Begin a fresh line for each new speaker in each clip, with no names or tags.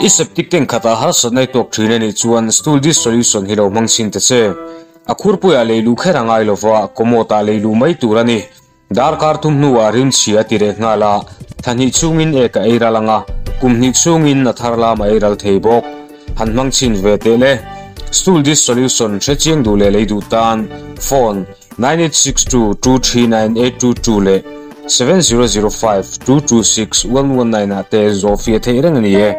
I septic tank khatah harsatna i tuak thin a nih chuan stool dissolution hi lo hmang chhin ta che. A khurpuiah lei luh kher a ngai lova, commode ah lei luh mai tur a ni. Darkar thum hnuah rimchhia a ti reh nghal a, thla hnih chhungin ek a ei ral ang a, kum hnih chhungin a thar lam a ei ral thei bawk. Han hmang chhin ve teh le. Stool dissolution hre chiang duh leh lei duh tan phone 9862239822 leh 7005226119 ah te zawh fiah theih reng a ni e.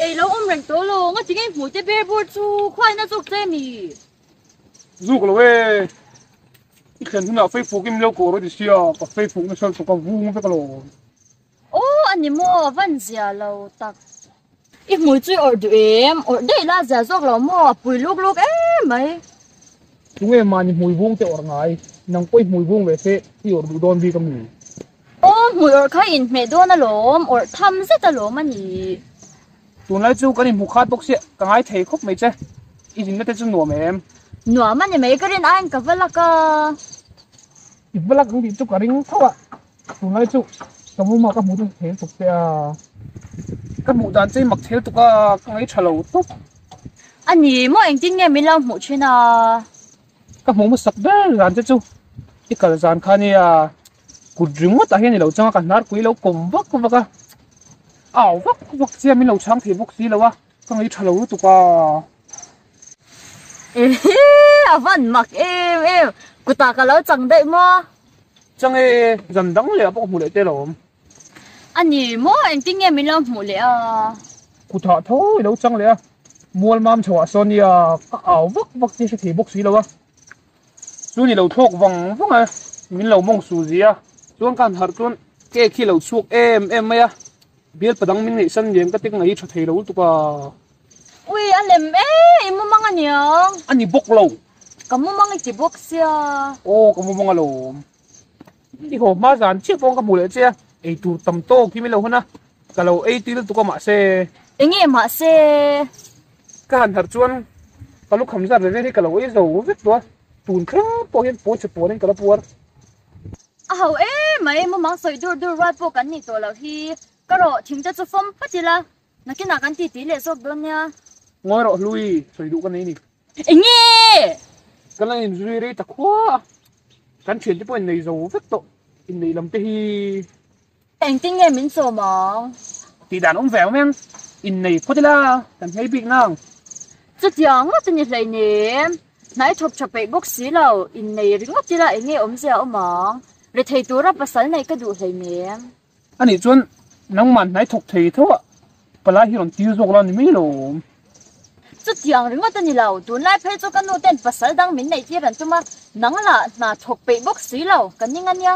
Ei lo awm reng tawh lo, nga ti ngei hmui te ber bur chu khuaina zawk che mi?
Zuk lo e, i thlen hunah Facebook in lo kawr a ti sia, ka Facebook nasa lutuk a vung vek alawm.
Aw a ni maw, a van zia lo tak. I hmui chu i awrh duh em? Awrh daih la zia zawk lo maw, a pui luk luk em mai.
Tunge mahni hmui vung te awrh ngai, nang pawh i hmui vung ve se i awrh duh dawn bik a mi?
Aw, hmui awrh kha i inhmeh dawn alawm, awrh tham zet alawm a ni.
Tunlai chu kan inhmu khat bawk sia, ka ngai thei khawp mai che. I zinna te chu nuam em?
Nuam a ni mai, ka rin aiin ka va lak a.
I va lak ang tih chu ka ring tho a, tunlai chu ka muma ka hmuh chu thel tuk che a. Ka hmuh dan che i mak thel tuk a, ka ngaih tha lo tawp.
A ni maw, engtin nge min lo hmuh thin a?
Ka hmuh hmasak ber zan che chu i kal zan kha nia. Kut ringawt ah hian i lo chang a, ka hnar pui lo kawm vak vak a, au vak vak chiam in lo chhang thei bawk si lo a, ka ngei tha lo lutuk a.
Ehe, a van mak em em, kutah ka lo chang daih maw?
Chang e, zan dang leh ah pawh ka hmu leh te lo awm.
A ni maw, engtin nge min lo hmuh leh a?
Kutah tho i lo chang leh a, mual mam chho ah sawn nia ka au vak vak chi hre thei bawk si lo a. Chu ni lo thlawk vang vang a, min lo mawng su zia. Chuan ka han harh chuan cake hi lo chhuak em em mai a, bial padang min ngaihsan lian ka tek ngaih hi tha thei lo lutuk a.
Ui a lem e, i mumang a niang.
A ni bawk lo.
Ka mumang i ti bawk sia.
Aw ka mumang a lawm. I haw hma zan chiah pawh ka hmu leh che a, eitur tam tawk hi min lo hawn a, ka lo ei tui lutuk a mahse.
Enge mahse?
Ka han harh chuan ka lukham zat ve vel hi ka lo ei zo vek tawh a, tun thleng pawh hian pawn chhe puanin ka la puar.
A ho em mai, mumang sawi dur dur rual pawh kan nih tawh loh hi. Ka rawh thing te chu fawm phawt ila, nakinah kan titi leh zawk dawn nia.
Ngawi rawh Hlui, sawi duh ka nei ni.
Enge?
Ka la inzui rei ta khua a, kan thiante pawh innei zo vek tawh, inneih lam te hi.
Engtin nge min sawm ang?
Tih dan awm ve ang meng, innei phawt ila kan nghei bik nang.
Chutiang ngawt a ni hleinem, hnai thawk tha peih bawk si lo, innei ringawt ila enge awmzia awm ang? Rethei tura pasal neih ka duh hleinem.
Anih chuan nangmah hnai thawk thei tho a, palai hi rawn tir zawk la ni mai lo.
Chutiang ringawt a ni lo, tunlai phei chu ka nu ten pasal dang min neih tir an tum a, nang lah hna thawk peih bawk si lo, ka ning a nia.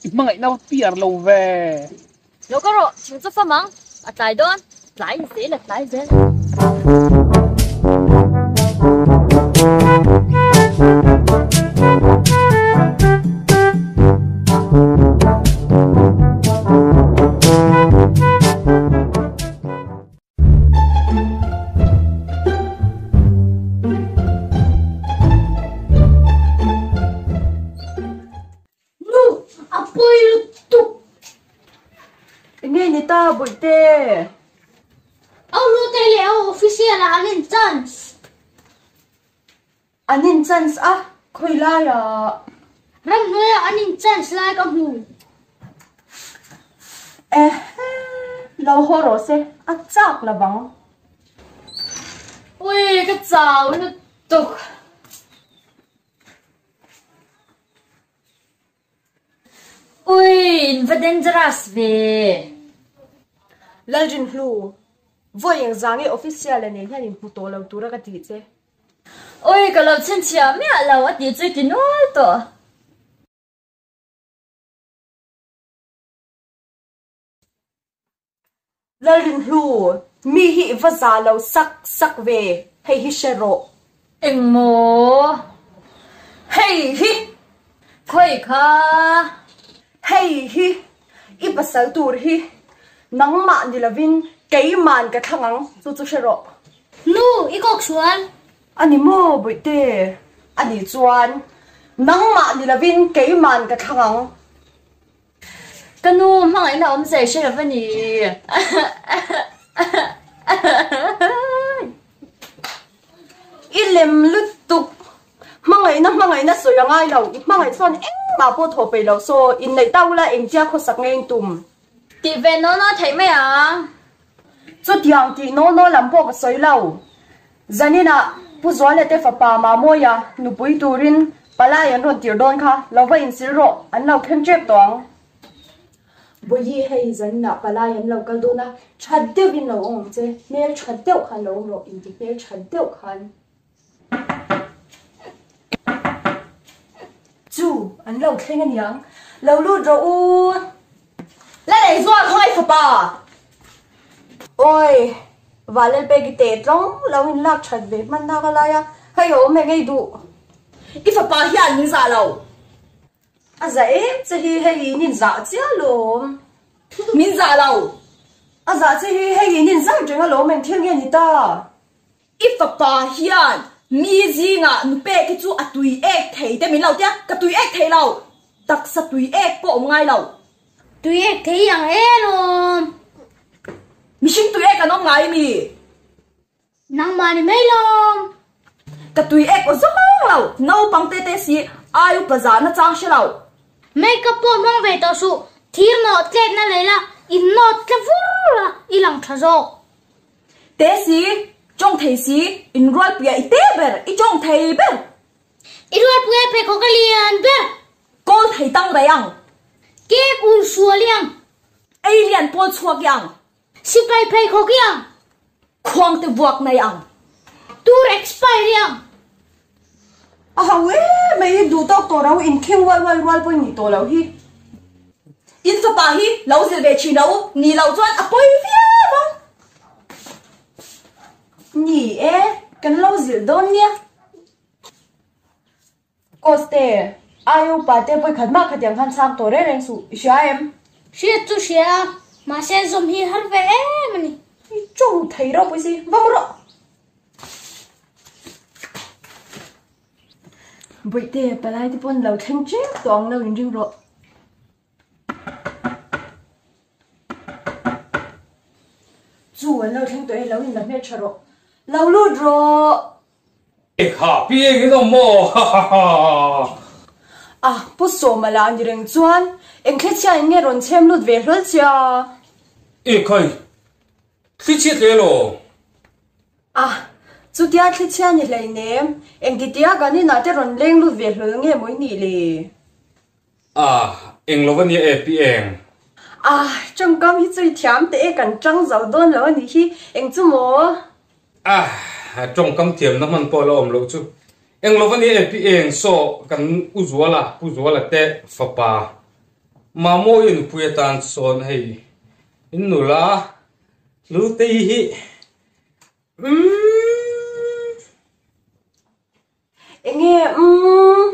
I hmangaihna piar lo ve.
Lo ka rawh, thing chu fam ang, a tlai dawn, tlai zel a tlai zel.
Nu, a pawi lutuk! Enge ni ta Bawihte?
Au Lute leh au Official ah an An in chance a, khawi laiah?
Ramhnuaiah an in chance lai ka hmu.
Ehe, lo haw rawh se, a chak lo vang.
Ui, ka chau lutuk. Ui, in va dangerous ve.
Lalrinhlu, vawi engzah nge official-a nen hian inhmu tawh lo tura ka tih che?
Ui, ka lo chhinchhiah miah lo a tih chu i ti nual tawh.
Lalrinhlu, mi hi i va za lo sak sak ve, hei hi hre rawh.
Engmaw?
Hei hi!
Khawi kha?
Hei hi! I pasal tur hi nangmah ni lovin keiman ka thlang ang, chu chu hre rawh.
Nu, i kawk sual.
A ni maw Bawihte? A nih chuan nangmah ni lovin keiman ka thlang ang.
Ka nu hmangaihna awm zai hre lo va ni.
I lem lutuk. Hmangaihna hmangaihna sawi a ngai lo. I hmangaih chuan engmah pawh thaw peih lo. Saw inneih ta ula engtia khawsak nge in tum?
Tih ve naw naw theih mai ang.
Chutiang tih naw naw lam pawh ka sawi lo. Zaninah Pu Zuala te fapa Mamawia nupui turin palai an rawn tir dawn kha, lo va insil rawh, an lo thleng tep tawh ang. Bawihi hei zaninah palai an lo kal dawn a, tha deuhin lo awm ang che, hmel tha deuh khan lo awm rawh, inti hmel tha deuh khan. Chu, an lo thleng aniang, lo lut rawh u. La nei zual khawngaih fapa! Awi, Valelpeki teh tlawng lo in lak that ve hman nak a lai a, hei a awm eng ei duh.
I fapa hian min zah lo.
A zah em che hi hei in in zah chiah alawm.
Min zah lo.
A zah che hi hei in in zah reng alawm eng thil nge ni ta?
I fapa hian mi zingah nu pek hi chu a tui ek thei te min lo tia, ka tui ek thei lo, taksa tui ek pawh awm ngai lo.
Tui ek thei ang e lawm.
Mihring tui ek an awm ngai mi?
Nangmah ni mai lawm.
Ka tui ek aw zawng lo, naupang te te si ai upa zahna chang hre lo.
Makeup pawh hmang ve tawh suh, thir nawh tletna lei la, in nawt tla vur a, i lang tha zawk.
Te si, tawng thei si, in rualpuia i te ber, i tawng thei ber.
I rualpuia pheikhawk a lian ber.
Kawl thei tang rei ang.
Cake ur sual i ang.
Ei lian pawl chhuak i ang.
Sipai pheikhawk i ang.
Khuang te vuak nei ang.
Tour expire i ang.
A ho em mai hi duh tawk tawh lo, inkhing ual ual rual pawh i nih tawh loh hi.
In fapa hi lo zil ve thin lo u, nih loh chuan a pawi viau ang.
Ni e, kan lo zilh dawn nia. Coste, ai upa te vawikhat mah khatiang khan chhang tawh reng reng suh, i hria em?
Hriat chu hria a, mahse zawm hi har ve em a ni.
I tawng thei ropui si, va mu rawh. Bawihte, palai te pawn lo thleng tep tawh ang lo inring rawh. Chu an lo thleng tawh e, lo in la hmel tha rawh. Lo lut rawh!
Kha pi eng in awm maw? Ha ha ha!
A, Pu Sawma lah ni reng chuan eng thlichhia in nge rawn chhem lut ve hlawl che a?
E khai, thlichhia tle lo.
A, chutia thlichhia ni hleinem, engtitia kan inah te rawn leng lut ve hlawl nge maw i nih le?
A, eng lo va nia e pi eng.
A, tawngkam hi chu i thiam teh e, kan tang zo dawn lo a nih hi, eng chu maw?
A, tawngkam thiamna hman pawh la awm loh chu. Eng lo va nia e pi eng, saw kan U Zuala, Pu Zuala te fapa Mamawi nupui atan sawn hei in nula Hlutei hi umm.
Enge umm.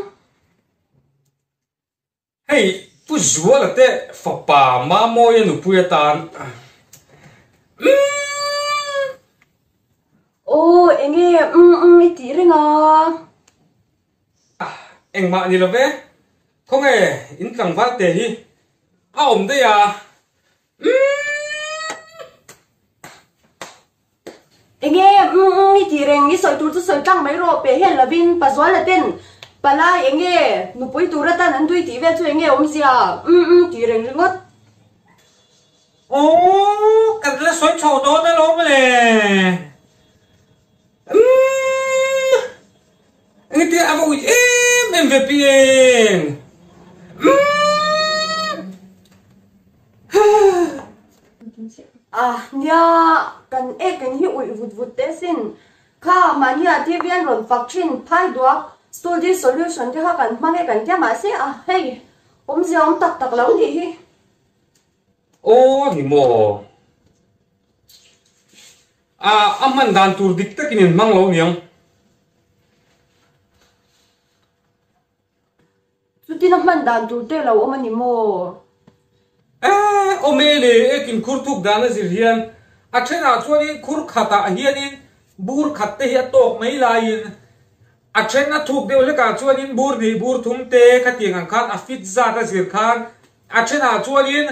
Hei Pu Zuala te fapa Mamawia nupui atan umm.
Aw enge umm umm i tih reng a.
Engmah ni lo ve. Khawnge in tlangval te hi a awm daih a umm.
Enge umm umm i tih reng i sawi tur chu sawi tlang mai rawh peh hian lovin Pazuala ten palai enge nupui tur atan an tui tih vel chu enge awmzia umm umm tih reng ringawt.
Aww kan la sawi chho dawn alawm le umm engtin a va uih em em ve pi eng umm.
A nia, kan ek in hi uih vut vut teh sin. Kha mahnia TV an rawn fak thin, phai duak, stool dissolution te kha kan hmang e kan tia mahse a hei awmzia awm tak tak lo nih hi.
Aw ni maw? A a hman dan tur dik takin in hmang lo niang.
Chutin a hman dan tur te lo awm a ni maw?
Eh, awm e le, ekin khur thuk dan a zir hian a thenah chuanin khur khatah hianin bur khat te hi a tawk mai laiin a then a thuk deuh hlekah chuanin bur hnih bur thum te khatiang ang khan a fit zat a zir khan a thenah chuanin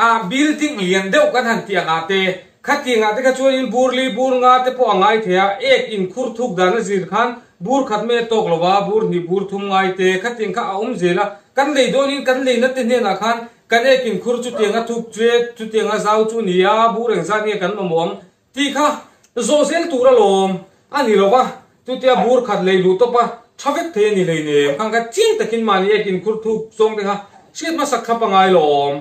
ah building lian deuh kan han tih angah te khatiang ah te kha chuanin bur li bur nga te pawh a ngai thei a, ek in khur thuk dan a zir khan Bur khat mai a tawk lo a, bur hnih bur thum ngai te, khatiang kha a awm zel a, kan lei dawnin kan leina te hnenah khan kan ekin khur chutiang a thup che, chutiang a zau chu ni a, bur engzat nge kan mamawh ang tih kha zawh zel tur alawm a ni lo va, chutia bur khat lei luh tawp a tha vek thei a ni hleinem, khang kha chiang takin mahni ekin khur thup zawng te kha hriat hmasak thlap a ngai lawm.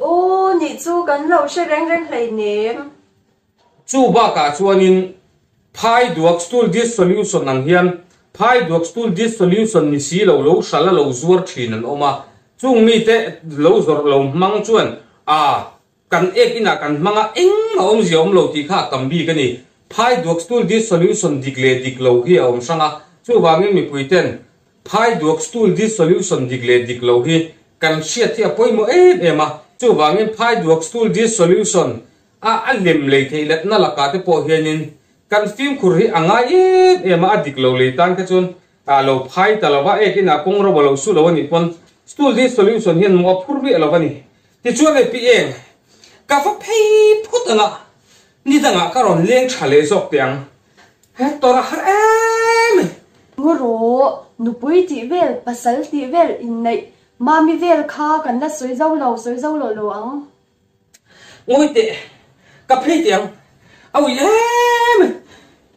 Aw nih chu kan lo hre reng reng hleinem.
Chu bakah chuanin phai duak stool dissolution ang hian phai duak stool dissolution ni si lo lo hral a lo zuar thin an awm a, chung mite lo zawrh lo hmang chuan a kan ek inah kan hmang a engmah awmzia awm lo tih kha a tam bik a ni. Phai duak stool dissolution dik leh dik lo hi a awm hrang a, chuvangin mipui ten phai duak stool dissolution dik leh dik lo hi kan hriat hi a pawimawh em em a, chuvangin phai duak stool dissolution A a lem lei theih letna lakah te pawh hianin kan fimkhur hi a ngai em em a, a dik lo lei tan kha chuan a lo phai ta lo va, ek inah kawng ro a lo su lo a nih pawn stool dissolution hian maw a phur miah lo a ni. Tichuan hei pi eng ka va phei phut ang a, ni dangah ka rawn leng tha leh zawk teh ang, he tawrh a har em em.
Ngaw rawh, nupui tih vel, pasal tih vel inneih mami vel kha kan la sawi zo lo, sawi zo lo lo ang.
Ngawi teh, ka phei teh ang. A ui em!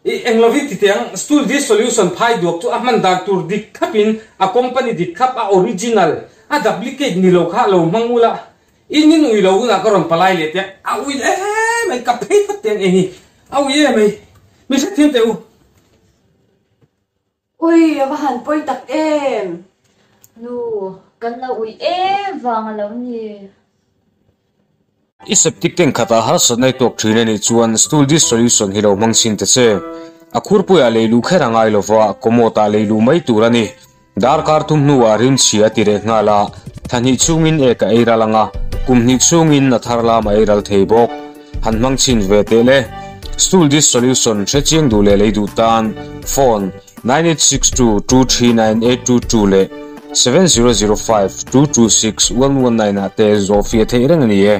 I eng lovin ti teh ang, stool dissolution phai duak chu a hman dan tur dik thlapin a company dik thlap, a original, a duplicate ni lo kha lo hmang ula, in in ui lo hunah ka rawn palai leh teh ang. A ui em mai, ka phei phawt teh ang eng hi. A ui em mai, mi hrethiam teh u.
Ui, a va han pawi tak em!
Nu, kan lo ui em vang a lo ni.
I septic tank khatah harsatna i tawk thin a nih chuan stool dissolution hi lo hmang chhin ta che. A khurpuiah lei luh kher a ngai lova, commode ah lei luh mai tur a ni. Darkar thum hnuah rimchhia a ti reh nghal a, thla hnih chhungin ek a ei ral ang a, kum hnih chhungin a thar lam a ei ral thei bawk. Han hmang chhin ve teh le. Stool dissolution hre chiang duh leh lei duh tan phone 9862239822 leh 7005226119 ah te zawhfiah theih reng a ni e.